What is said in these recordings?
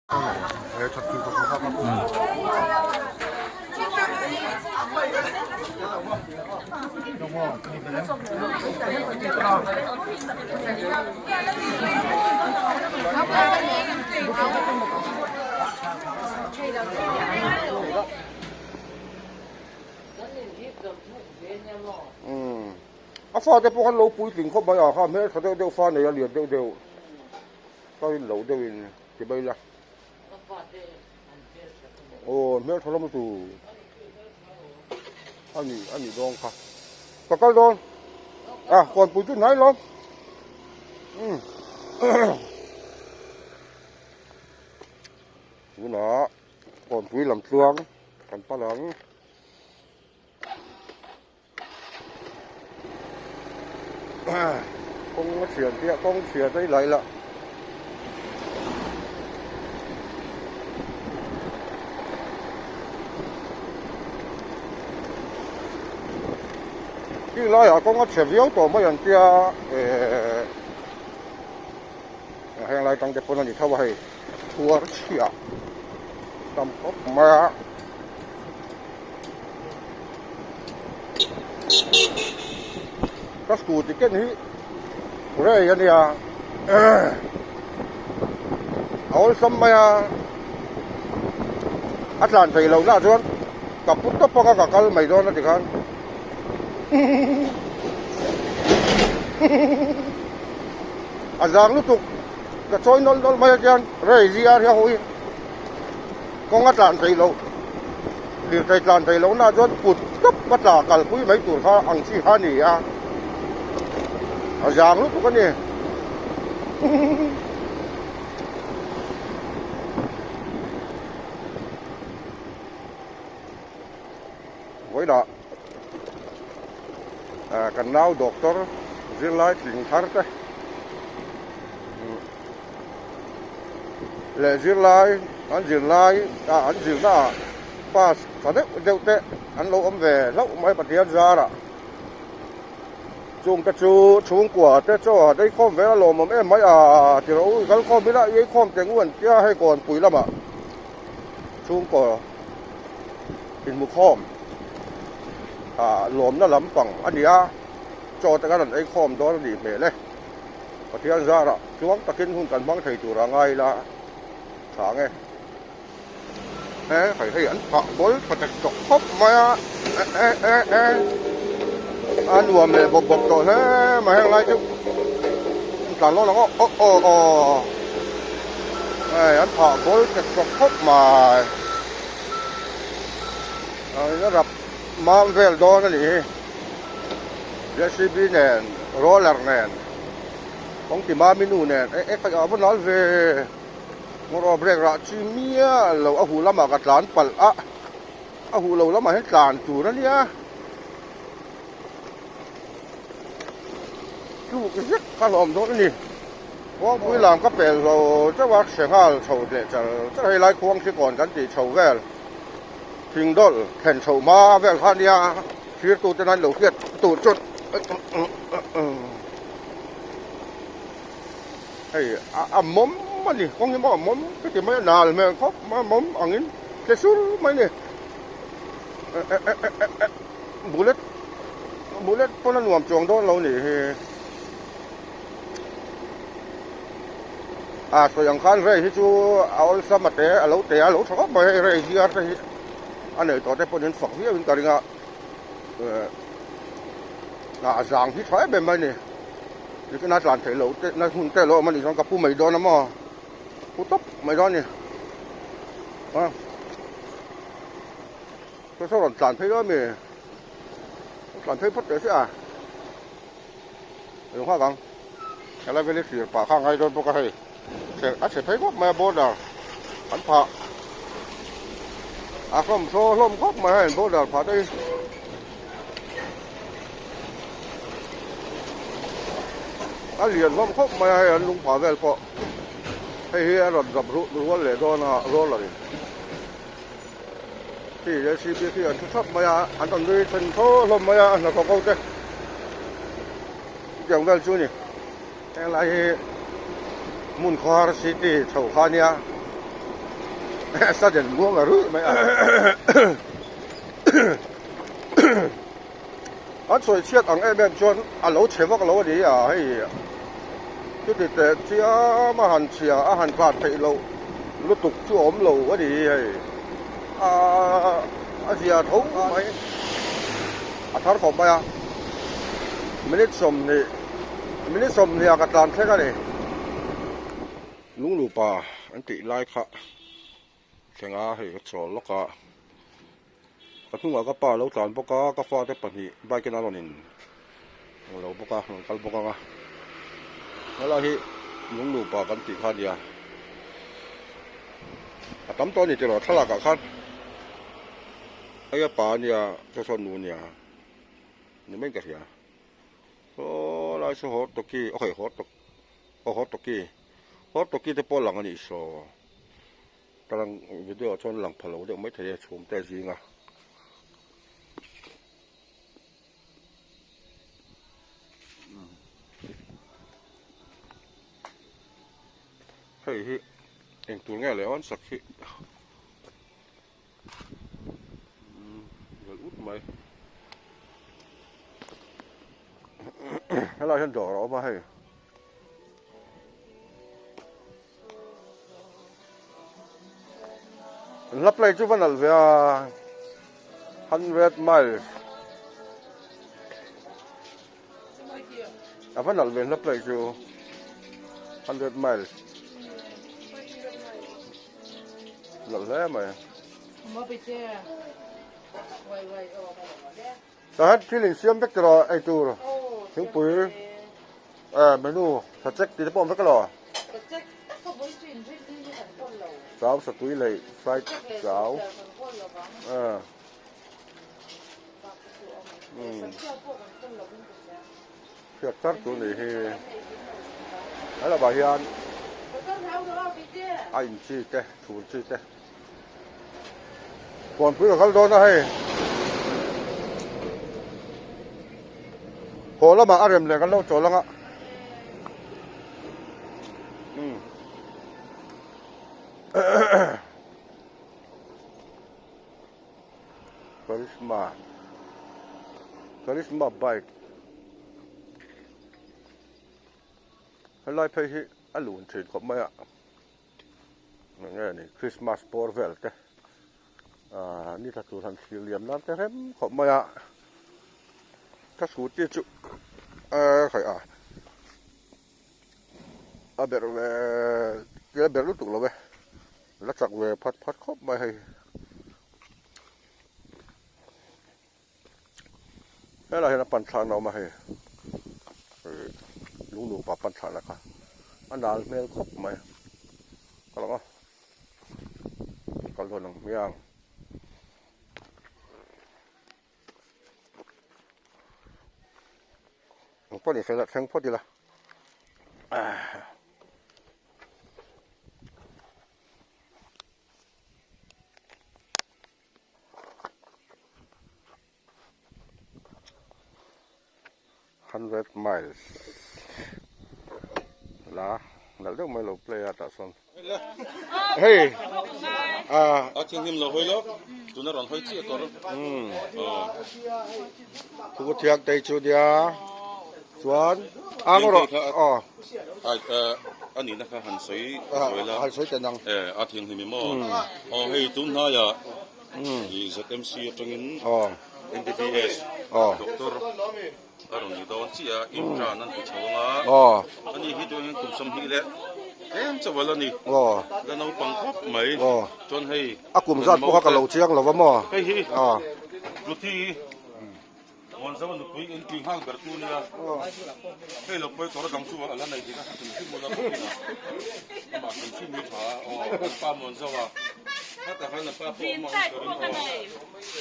A fate pawh khan lo puitling khawp mai a, kha hmeltha deuh deuh fa nei a lian deuh deuh ka rin loh deuhin ti mai ila. Aw hmeltha lam chu a ni a ni dawn kha ka kal dawn a kawnpui chu hnai lawm umm tunah kawnpui lam tluang kan pan ang. Kawng a thian chiah kawng chhia te i la khi laiah kawng a chhe viau tawh mai an tia ehh heng lai tang te pawn a ni tho a hei chhuar chhiah tam khawp mai a. Ka scooty ken hi rei a nia a awlsam mai a a tlan thei loh nah chuan ka pu tawp anga ka kal mai dawn a tikhan a zang lutuk ka chawi nawlh nawlh mai a chuan rei zia hi a hawi. Kawng a tlan theih loh, lirthei tlan theih lohna chuan kut tawp a tla kalpui mai tur kha ang chi kha a ni a, a zang lutuk a ni. Vawilah kan nau doctor zirlai tling thar te. Leh zirlai an zirlai ah an zirna ah pass tha deuh deuh te an lo awm ve hlauh mai Pathian zarah chung te chu chhungkua te chaw a dei khawm vel a lawmawm em mai a ti rawh u i kal khawm ila i ei khawm teng u an tia hei kawnpui lamah chhungkaw inhmu khawm ah lawmna lampang a ni a chaw te khan an ei khawm dawn a nih hmel e. Pathian zarah tluang takin hun kan hmang thei tur a ngai ila tha ang e. He hei hei an phah bawl tha tek tawk khawp mai a e e e e a nuam leh bawp bawp tawh hle mai heng lai chu an tlan lawk lang aw aw aw aw hei an phah bawl tek tawk khawp mai a rap mam vel dawn a nih hi. J_c_b nen roller nen kawng ti mami nu nen eh eh ka va nal ve ngawrawh brake rah chi miah lo a huh lamah ka tlan palh a a huh lo lamah hian tlan tur a nia tluk zet ka hlawm dawn a ni kawngpui lam ka pel lo chauh a hre nghal chho leh char char hei lai khuang thikawn kan tih chho vel thingdawlh thlen chho hma vel kha a nia. Thirtu ten an lo hriat tur chuan hei a mawm a ni kawng hi maw a mawm ka ti mai a nal hmel khawp mai a mawm angin tle sur mai a ni bullet bullet pawn a nuam chuang dawn lo nih hi a sawi ang khan rei hi chu a awlsam a te a lo te a lo tha khawp mai hei rei hiar te hi. A nei tawh te pawhin fak viau in ka ring a a zang hi tha em em mai a ni tichuan a tlan theih loh te na hun te lo awm a nih chuan ka pu mai dawn a maw pu tawp mai dawn a ni a saw saw rawn tlan phei dawn a mi tlan phei phawt teh se a lo nghak ang helai vel hi thlir pah kha a ngai dawn bawk a hei. A chhe phei khawp mai a border an phah a hlawm thaw hlawm khawp mai a border phah te hi a lian hlawm khawp mai a hei an lung phah vel pawh hei hi a rawn zap rual leh dawn a roller in hei J C B khi an thu thap mai a an rawn nui then thaw hlawm mai a hnathawk ho te chutiang vel chu a ni. Helai hi hmun khawhar city chho kha ania. Sudden muang a ruih mai a. An sawi chhiat ang em em chuan a lo chhe vak lo a ni a, hei chuti teh chiam a han chhia a han tlan theih loh lutuk chu a awm lo a ni hei a zia tho mai a thar khawp mai a minute 20 minute 20 ah ka tlan thleng a ni. Lunglupa an tih lai kha thlenga hei ka chawl lawk a. Ka hnungah ka pa a lo tlan bawk a, ka fate pahnih bike in a rawn in lo bawk a, rawn kal bawk ang a. Helai hi lung nupa kan tih kha a nia. A tam tawh a ni tiraw thlalak ah khan hei a pa a nia saw saw nu a nia ni mai ka hria. Saw lai saw hawr tawki aw hei hawr tawk aw hawr tawki hawr tawki te pawh a lang a nih saw. Ka lang video ah chuan lang pha lo deuh maithei e chhum te a zing a. Hei hi eng tur nge leh awn sak hi vel ut mai. Helai hian dawr a awm a hei. Hla play chu va nalh ve a 100 miles a va nalh ve hla play chu 100 miles nalh hle mai Tahan thil insiam vek tiraw ei tur thingpui eh menu tha chek tih te pawh awm vek elaw chau satui leh fried chau eh umm hriat thar tur nih hi helaiah hian a in chi te thur chi te. Kawnpui ka kal dawn a hei. Haw lamah a rem leh kan lo chawl ang a. Um. Karizma. Karizma bike. Helai phei hi a lun thin khawp mai a. Enge ni Christmas bawr vel te ahh ni tla tur han thlir liam nan te rem khawp mai a ka scooty chu ehh khaih a a berh ve a berh lutuk lo e la chak ve phat phat khawp mai hei Helaiah hian a pan thlakna a awm a hei ih lung nupa pan thlakna kha a nal hmel khawp mai ka lang a kal dawn ang hmiang ang pawh ni se la thleng phawt ila 100 miles la nalh deuh mai lo play a tah sawn hei a a thinghlim lo hawi lawk tuna rawn hawi chiah kawr umm thu thiak te chu nia chuan ang rawh aw a nihna kha han sawi sawi la han sawi ten ang a thinghlim i maw aw hei tun hnaiah I ZMC atangin MBBS doctor a rawn ni dawn chiah a, intern an ti chho ang a, ani hi tunah hian kum 20 leh tlem chauh a la ni, la naupang khawp mai, chuan hei a kum zat pawh kha ka lo chiang lo va maw? Hei hi Ruthi Muanzau nupui in tui nghak ber tu nia, hei lo pawi kawr dang chu a la nei dik a, hrim hrim ula ka tin a, amah hrim hrim hi tha a, aw kan pa Muanzau a, heta khan a pa pawh awm ang ka ring aw,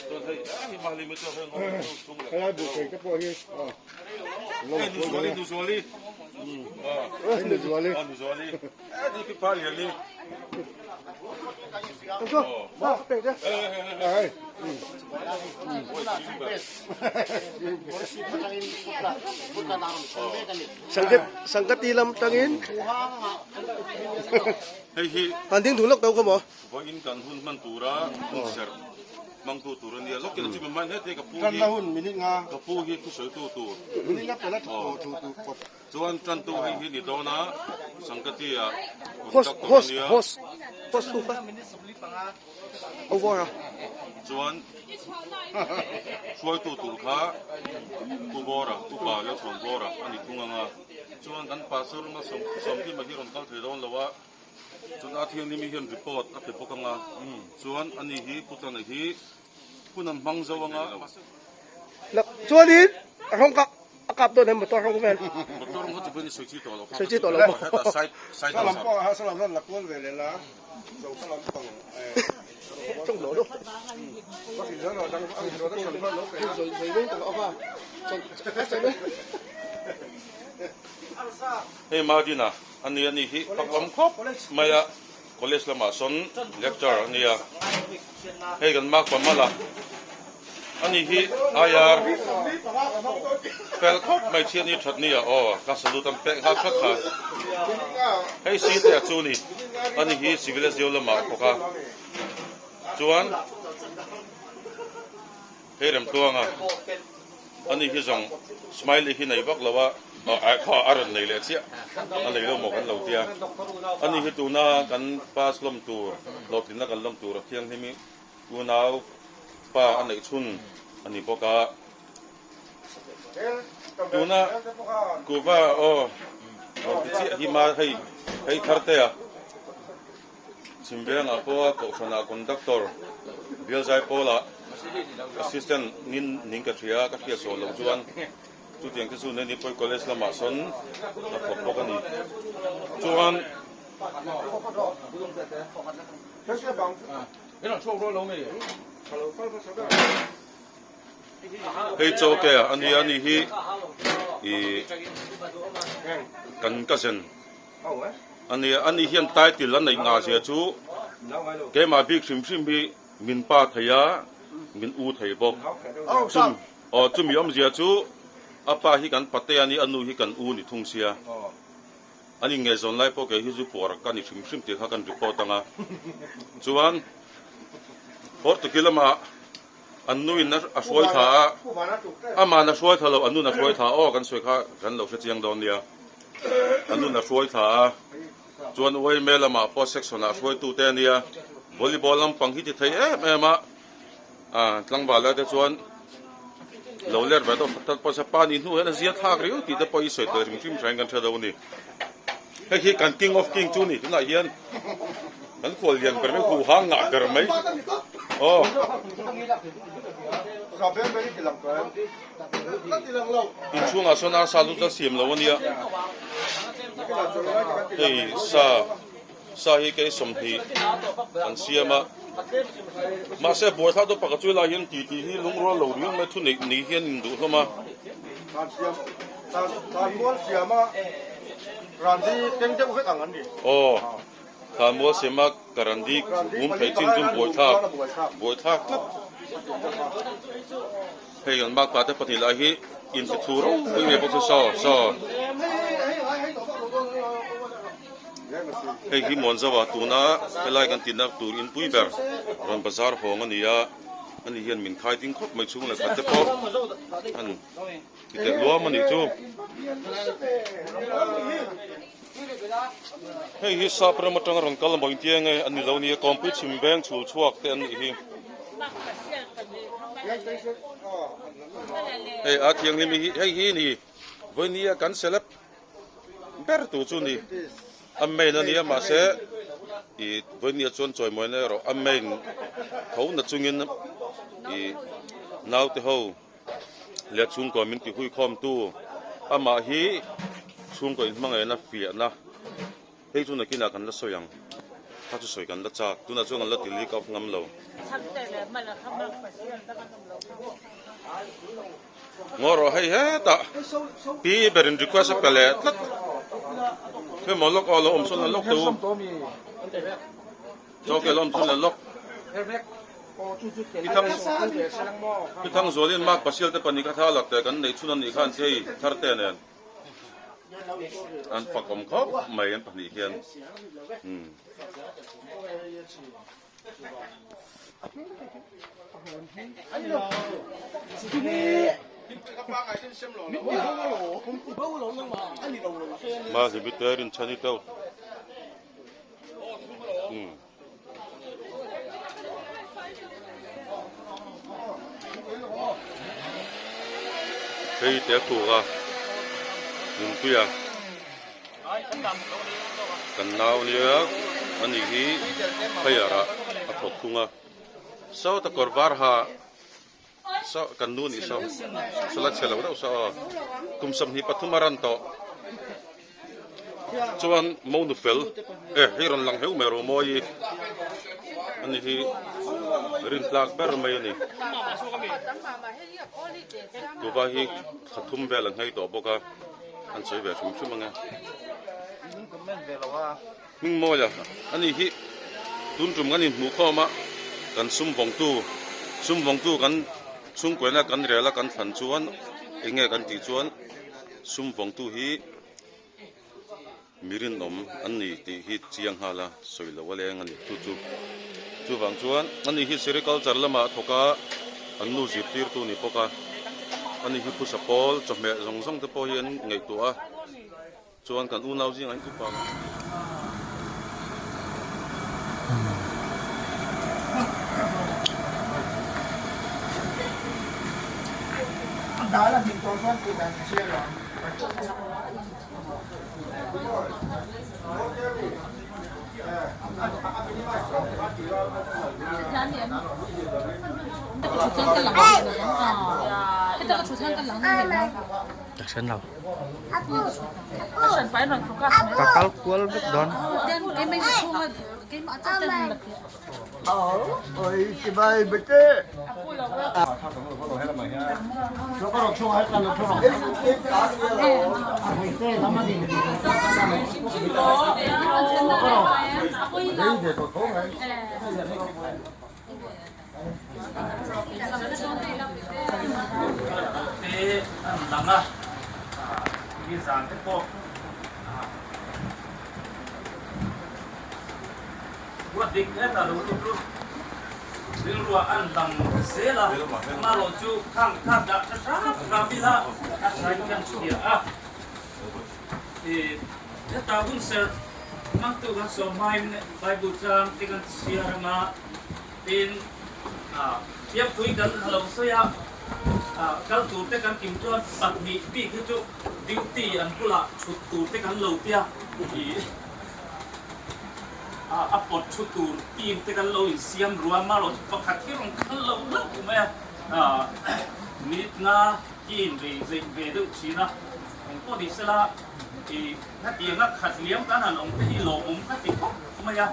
chuan hei a hi mahni mai chuan hei ngawih chu chung leh Helai buh thei te pawh hi hei Nuzuali Nuzuali hei Nuzuali aw Nuzuali ni khi pa lian ni Hei. Sangkati lam tangin han ding dun lawk tawh kha maw? Vawiin kan hun hman tura hun serh hmangtu tur a nia. Lawkin a chim mai hle te ka pu hi ka pu hi thusawitu tur. Chuan tantu hei hi ni dawn a, Sangkati-ah conductor a nia. Chuan hruaitu tur kha Pu Bawra, Upa Lalchhuan Bawra a ni thung ang a. Chuan kan pastor lama Sawmkima hi rawn kal thei dawn lo a, chuan a thianghlim hian report a pe bawk ang a. Chuan ani hi Pu Tlana hi hun an hmang zo ang a. Chuanin rawng kak A kap dawn em motor rawng vel. Motor rawng kha chu pawhin i sawi chi tawh lo. Sawi chi tawh lo maw. Heta side side Salam pawh a salam hian la kual ve leh la. Zo salam pang eh. Chong lo lo. Ba kin zan dang ang ro da sal lo pe. Zoi zoi veng tak ova. Chong chong me. Hei Madina ani ani hi pak lam khawp mai a college lamah sawn lecture ania hei kan mark pamala Ani hi IR fel khawp mai chhiat ni that nia aw ka salute an pek nghal that kha hei si te a chu ni ani hi civil SDO lamah a thawk a chuan hei remtluanga ani hi zawng smiley hi nei vak lo a kha a rawn nei leh chiah a nei lo maw kan lo tia ani hi tuna kan pass lawm tur hlawhtlinna kan lawm tur a thianghlim i Unau pa a neih chhun a ni bawk a, tuna kuva aw rawn ti chiah hi ma hei hei thar te a, Chhimvengah pawha kohhranah conductor Bialzai Pawlah assistant nin ning ka hria ka hriat zawh loh chuan chutiang te chu Nenipawi College lamah sawn a thawk bawk a ni. Chuan. Hei chaw ke a nia ni hi ih kan cousin a nia ani hian title a neih ngah zia chu keimah bik hrim hrim hi min pa thei a min u thei bawk chum aw chumi awmzia chu a pa hi kan pate a ni a nu hi kan u ni thung sia. An inngaihzawn lai pawh kei hi zu puar ka ni hrim hrim tih kha kan report ang a. Chuan Portugal lamah an nuin a hruai thla a, aman a hruai thla lo, an nun a hruai thla aw kan sawi kha kan lo hre chiang dawn nia. An nun a hruai thla a, chuan UAMA lamah pawh section ah hruaitute a nia, volleyball lampang hi ti thei em em a. Tlangval lai te chuan lo ler ve deuh khat pawisa pa nih hnu hian a zia thlak riau tih te pawh i sawi tel hrim hrim hrain kan hre deuh a ni. Hei hi kan king of king chu ni tunah hian kan khual lian ber mai huhang ngah ber mai aw. Inchhungah sawn arsa chu chuan siam lo a nia hei sa. Sa hi kei 20 an siam a, mahse buaithlak deuh pakhat chu helai hian ti tih hi lungrual lo riau mai thu neih ni hian in duh hlawm a. Aw, Thlanmual siama Karandi um theih chin chu buaithlak buaithlak tlat. Hei kan makpa te pahnih lai hi intithu ropui mai bawk chu saw saw. Hei hi Muanzawa tuna helai kan tihna tur inpui ber rawn bazar hawng a ni a, ani hian min khai ding khawp mai chhung leh khat te pawh an ti telh luam a nih chu. Hei hi sap ram atanga rawn kal maw intia nge an ni lo nia kawngpui chhim veng chhul chhuak te an nih hi. Hei a thianghlim hi hei hi ni vawinia kan celeb. Ber tu chu ni a main a nia mahse ih vawinia chuan chawimawina erawh a main tho na chungin ih naute ho leh chhungkaw min ti hui khawm tu amah hi chhungkaw inhmangaihna fiahna hei chu nakinah kan la sawi ang kha chu sawi kan la chak tunah chuan kan la ti leak out ngam lo. Ngaw rawh hei hetah pi berin request a pe leh tlat hei maw lawk aw lo awm sawn la lawk teh u chaw ke lo awm sawn la lawk. Pi Thangzualin Mark Pasial te pahnih kha thla lak teh kan neih chhun a nih khan thei thar te nen an fak awm khawp mai an pahnih hian. Mahni te rinchhan hi teuh. Hei te tuk a nunpuia kan nau nia ani hi fire ah a thawk thung a sawta kawr var ha saw kan nu nih saw sawla chhe lo deuh saw aw kum 23 a ran tawh chuan monu fel e hei rawn lang heu mai ro mawi ani hi rin tlak ber mai ani tuva hi thla thum vel an nghei tawh bawk a an sawi ve hrim hrim ang e hming mawi a ani hi tun tum kan inhmuh khawm a kan sum vawngtu sum vawngtu kan chhungkuaina kan rel a kan thlan chuan eng nge kan tih chuan. Sum vawngtu hi mi rinawm an ni tih hi chiang nghal a, sawi loh a leng a ni. Chu chu chuvang chuan ani hi sericulture lamah a thawk a, an nu zirtirtu ni bawk a, ani hi phusa pawl chawhmeh zawng zawng te pawh hi an ngaihtuah a, chuan kan unau zingah hian upa. Ka kal kual vek dawn. Te an lang a, nizan te pawh ruat dik hle ta lo lut lut rilrua an lang zel a, amaherawh chu khang kha dah tha hram hram ila a thain kan chhia a. Heta hun serh hmangtu kan sawm hmain Bible chang te kan chhiar anga tin Biakpui kan lo sawi a, kal tur te kan kim chuan pahnih bik hi chu duty an bulah chhut tur te kan lo tia a pawt thu tur team te kan lo insiam rua marawh chu pakhat hi rawn kal lo hlauh mai a, minute nga hi inrei zeih ve deuh thin a. Eng pawh ni sela, i hetianga khat liam kan han awm te hi lawmawm ka ti khawp mai a,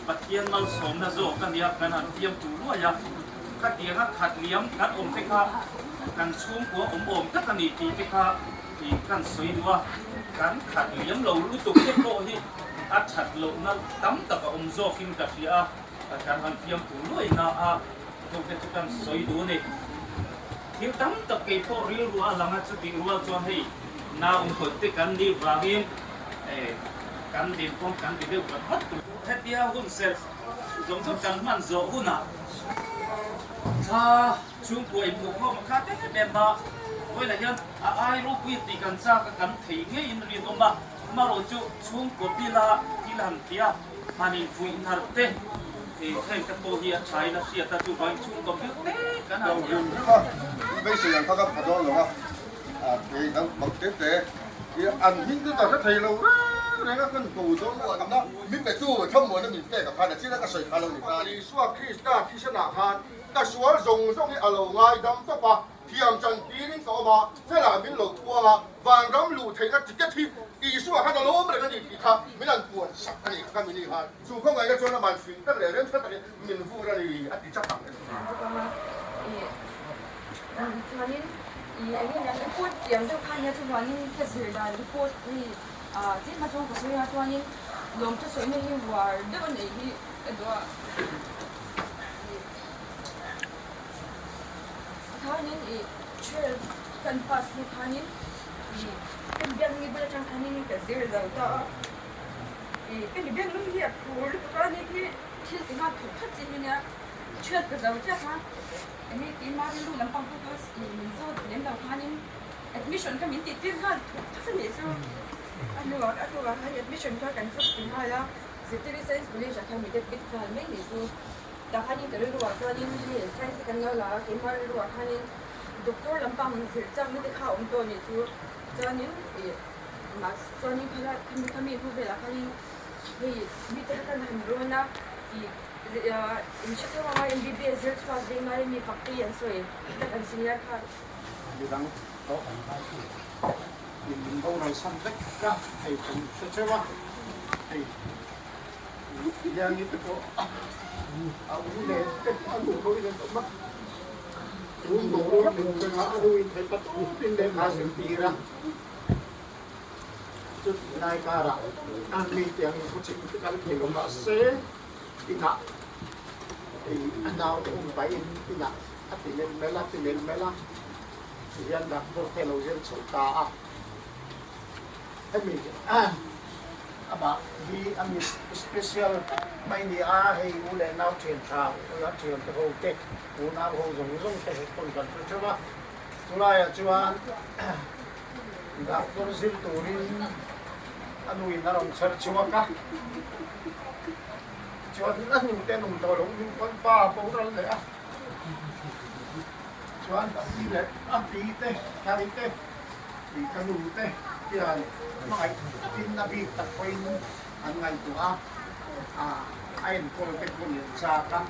Pathian malsawmna zawk a nia kan han fiam tur luai a, khatianga khat liam kan awm te kha kan chhungkua awm awm tak a ni tih te kha i kan sawi duh a, kan khat liam lo lutuk te pawh hi a that lohna tam tak a awm zawkin ka hria a, kan han fiam tur luai na a thawk te chu kan sawi duh a ni. Thil tam tak kei pawh rilru a lang a, chutih rual chuan hei naumhawlh te kan nih vangin kan din pawm kan ti deuh vat vat tur. Hetia hun serh zawng zawng kan hman zawh hunah thla chhungkua inhmuh khawm a khat em em a, vawilah hian a ai ropui tih kan chak a, kan thei ngeiin rinawm a, amaherawh chu chhungkaw bila thil han ti a, han infuih hnarh te. Heng te pawh hi a tha in a hriat a, chuvangin chhungkaw bil te kan han ti a. Rim rim a, beisei ang kha ka pha dawn lo a, a kei dang bang te te i an hming te ka hre thei lo reng reng a, kan ko dawn a tam na min pe tu thlamuan a min pek a khan a chin a ka sawi kha lo ni ta. Isua Krista thisenah khan ka sual zawng zawng hi a lo ngaidam tawp a, Thiam chan tirin ka awm a, felah min lo puang a, vanram luh theihna ticket hi Isua khan a lawm reng a ni tih kha min han puan sak a ni kha ka mini khan chu khawngaihna chuan a man fing tak leh remhre takin min vur a ni a ti chat ang. Chuanin i eng nge niang report tiang deuh kha nia chuvanin ka zir dan report hi tlem a chuan ka sawi a chuanin lawmthu sawina hi uar deuh a neih hi ka duh a. khanin ih 12 kan pass hnu khanin ih ka mi biak nge bul atang khanin ka zir zo ta a, ih ka mi biak lung hi a phur lutuk a ni khi thil ti nghal thawk khat chi hi nia 12 ka zo chiah kha enge keimah rilru lampang pawh kha ih min zawt lem lo khanin admission kha min tih tir nghal thawk khat a nih chu a hnuah a hnuah khan admission kha kan zuk ti nghal a Zirtiri Science College ah khan mi admit nghal mai nih chu. Tah khanin ka rilruah chuanin hei science te kan lo la a, keimah rilruah khanin doctor lampang zir chakna te kha a awm tawh anih chu. Chuanin ih mahse chuanin khala khami khami hnu velah khanin hei mite kha kan han rawn a ih in hre theuh anga MBBS zir chhuak veng lai mi fak te hi an sawi ta kan senior kha. Midang tawh in min boral san vek a hei kan hre theuh a hei. Liangi te pawh a u leh te pawh a duh loin an awm a, tun boruak in chungah a ruin theih pa tawpin lehkha a zirtir a, chutih lai karah an mite angin khawchhip te kal thei lo mah se inah a naute awm pahin inah a ti melh melh a ti melh melh a, tihian doctor te a lo zir chho ta a, hemi Amah hi a mi special tak mai ni a, hei u leh nau thian tha a thian te ho te, u nau ho zawng zawng te hei pawn kan hre theuh a, chulaiah chuan doctor zir turin a nuin a rawn chher chhuak a, tichuan a nu te an awm tawh loh hnu pawn pa a boral leh a, chuan a pi leh a pi te thari te. Tih ka nu te hian hmangaih takin a bik tak pawhin an ngaihtuah a, a enkawl te pawh an chak a,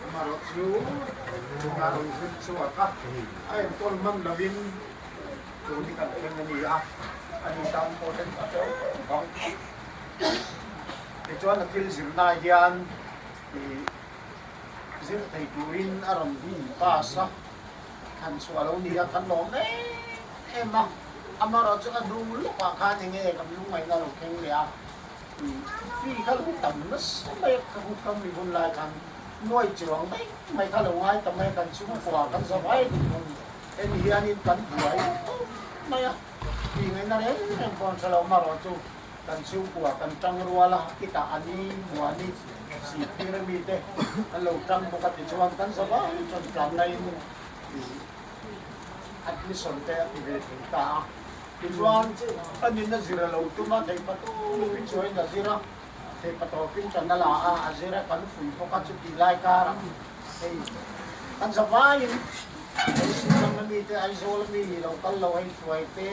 amaherawh chu tunah rawn zir chhuak a, a enkawl hman lovin tun hi kan thleng a ni a, ani tan pawh hian a teuh bang. Tichuan a thil zirna hian ih zir thei turin a rawn hun pass a. Thlan chhuah lo ni a, kan lawm em em a, amaherawh chu a hnung lawkah khan eng nge kan lungngaihna a lo thleng leh a, fee kha lo tam nasa mai a, ka hut kam ri hun lai khan nuai chuang daih mai kha lo ngai ta mai a, kan chhungkua kan za vai duh thung, hemi hianin kan buai tawp mai a, tih ngaihna reng reng pawh an hre lo, amaherawh chu kan chhungkua kan tang rual a, kitah a ni muani sihphir ami te an lo tang bawk a tichuan kan za vai chuan tlanna in admission te a ti ve thei ta a, tichuan a nunna zir a lo tum a, theihpatawpin chuain a zir a, theihpatawpin tan a la a, a zir a kan fuih bawk a, chutih lai karah hei kan za vaiin hei Shillong ami te Aizawl ami lo kal lo hei hruai te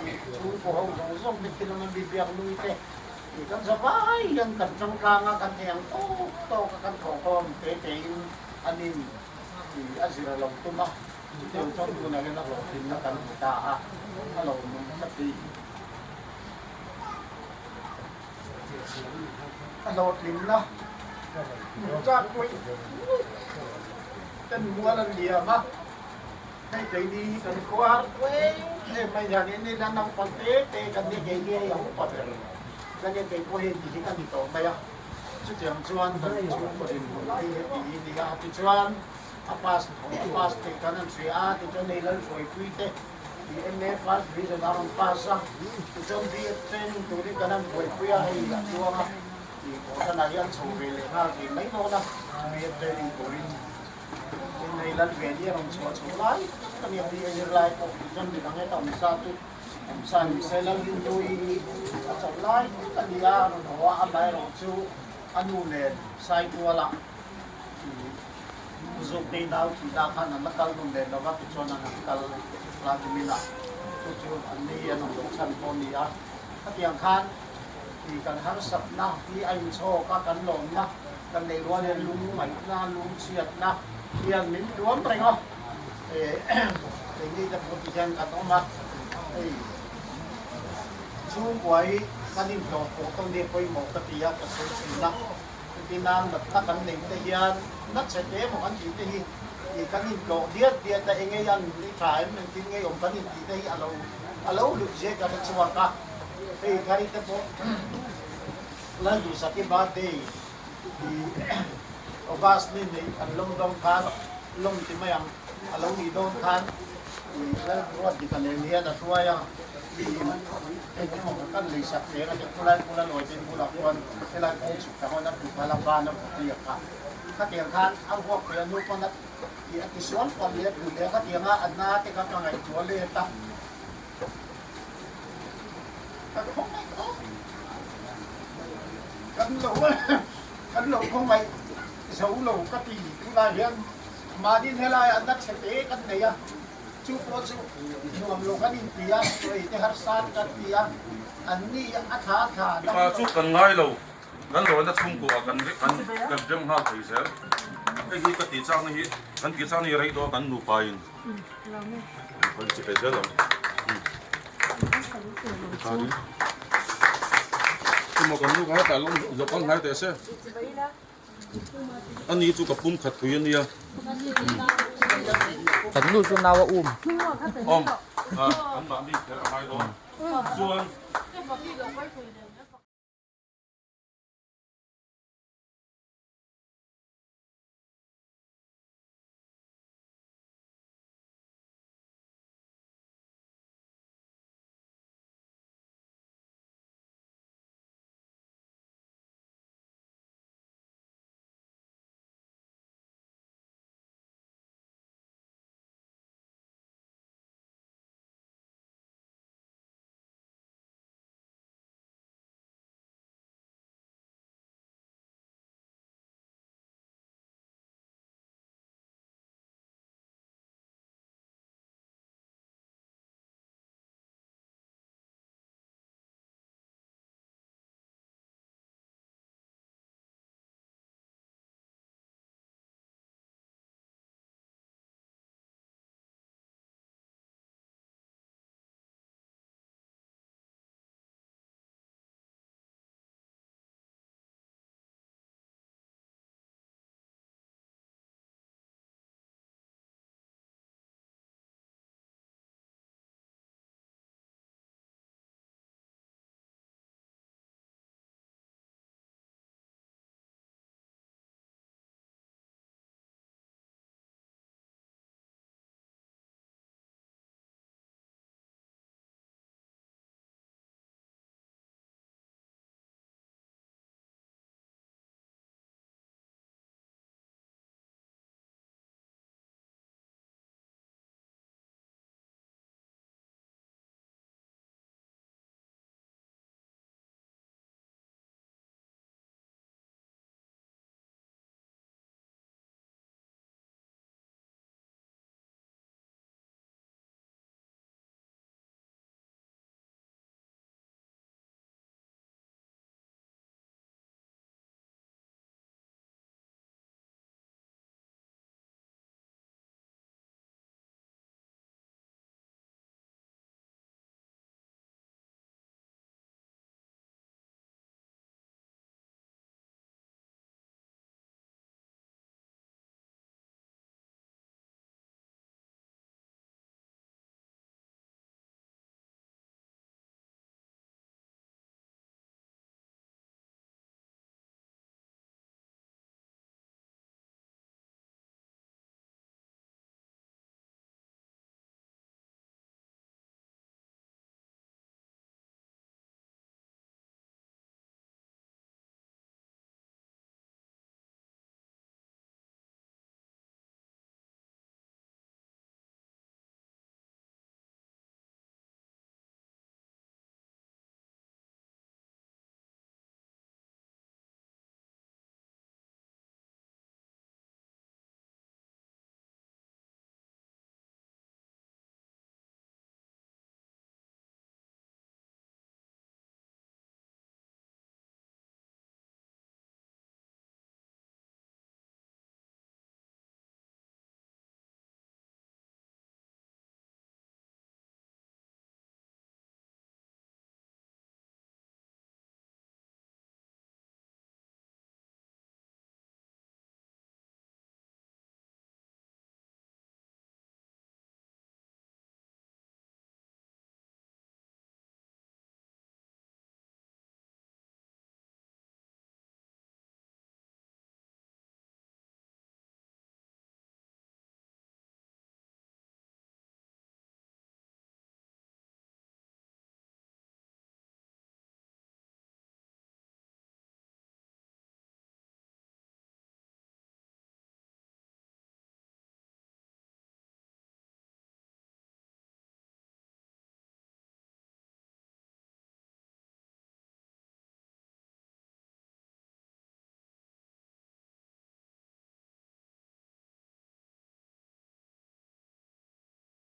Tih chhungkaw ho zawng zawng te thil anga mi biak nui te tih kan za vai hian kan tangtlang a, kan thei ang tawk tawk a kan thawhkhawm te te in an in tih a zir a lo tum a, chutiang chuan tunah hian a hlawhtlinna kan hmu ta a, a lo nung ka ti. A hlawhtlinna hmu chak pawih ten mual an liam a. Hei keini hi kan khua har em em mai hian in ila naupang te te kan ni ngei ngei a upa ber kan en keipawh hei ti hi ka ni tawh mai a chutiang chuan kan chhungkaw dinhmun hi heti hi ni a tichuan a pass a pass theih kan han hria a tichuan hei Lalhruaipui te i MA first division a rawn pass a tichuan BEd training turin kan han buaipui a hei a chuang a i kawhhranah hian chho ve leh nghal thei mai dawn a BEd training turin. Innei lal ve ni a rawn chhuah chho lai tak a ni a, mi a zir lai pawh tih chuan midang heta awm sa chu awm sa ni se lal Hindui hi a chawlh lai tak a ni a, a rawn haw a, amaherawh chu a nu nen Saituala Zuknei nau thih dah khan an la kal nun leh lo va, tichuan an han kal Vladimir-a chu chu an ni an awm loh chhan pawh a ni a, khatiang khan tih kan harsatna hi a inchhawk a, kan lawmna. Kan neih rual hian lung ngaihna, lung chhiatna hian min tuam reng a, keini te pawh ti hian kan awm a, hei chhungkua hi kan inhlawh pawh tawn hi a pawimawh ka ti a, ka sawi thin a, chuti nan natna kan neih te hian na chhe te emaw kan tih te hi ih kan inhlawh diat diat a, eng ei an i tha em engtin ngei awm kan intih te hi a lo a lo hlut zia ka hre chhuak a, hei thari te pawh. Lalduhsaki birthday i August ni neih an lawm dawn khan lawm ti mai ang. a lo nih dawn khan Lalruat dika nen hian a hruai a, engemaw ka kan lei sak reng a nia, khulai bula lawi te bulah khuan helai kawng chhuk ta hawn a tlu kha la ban a vaw tliak kha. Khatiang khan a vuak thei a, nu pawn a tih a tisual palh leh a tlu leh a, khatianga a na te kha ka ngaihtuah let a. Kan khawngaih tawp. Kan lo kan lo khawngaih zo lo ka ti tunah hian mahni helai ah na chhe te kan nei a, chu pawh chu nuam lo kan inti a, ei te harsa te kan ti a, an ni a thla thla dam lo. Chu kan ngai lo, kan lawina chhungkuah kan kan kan rem nghal thei zel. Hei hi ka tih chakna hi kan tih chakna hi rei tawh a kan nupa in. Kan chi thei zel ang. Emaw kan nu kha hetah lo lo kal hnai teh se. Ani chu ka pum khat pui ania. Kan nu chu nau a um. Awm. An mahni kher a ngai dawn. Chuan.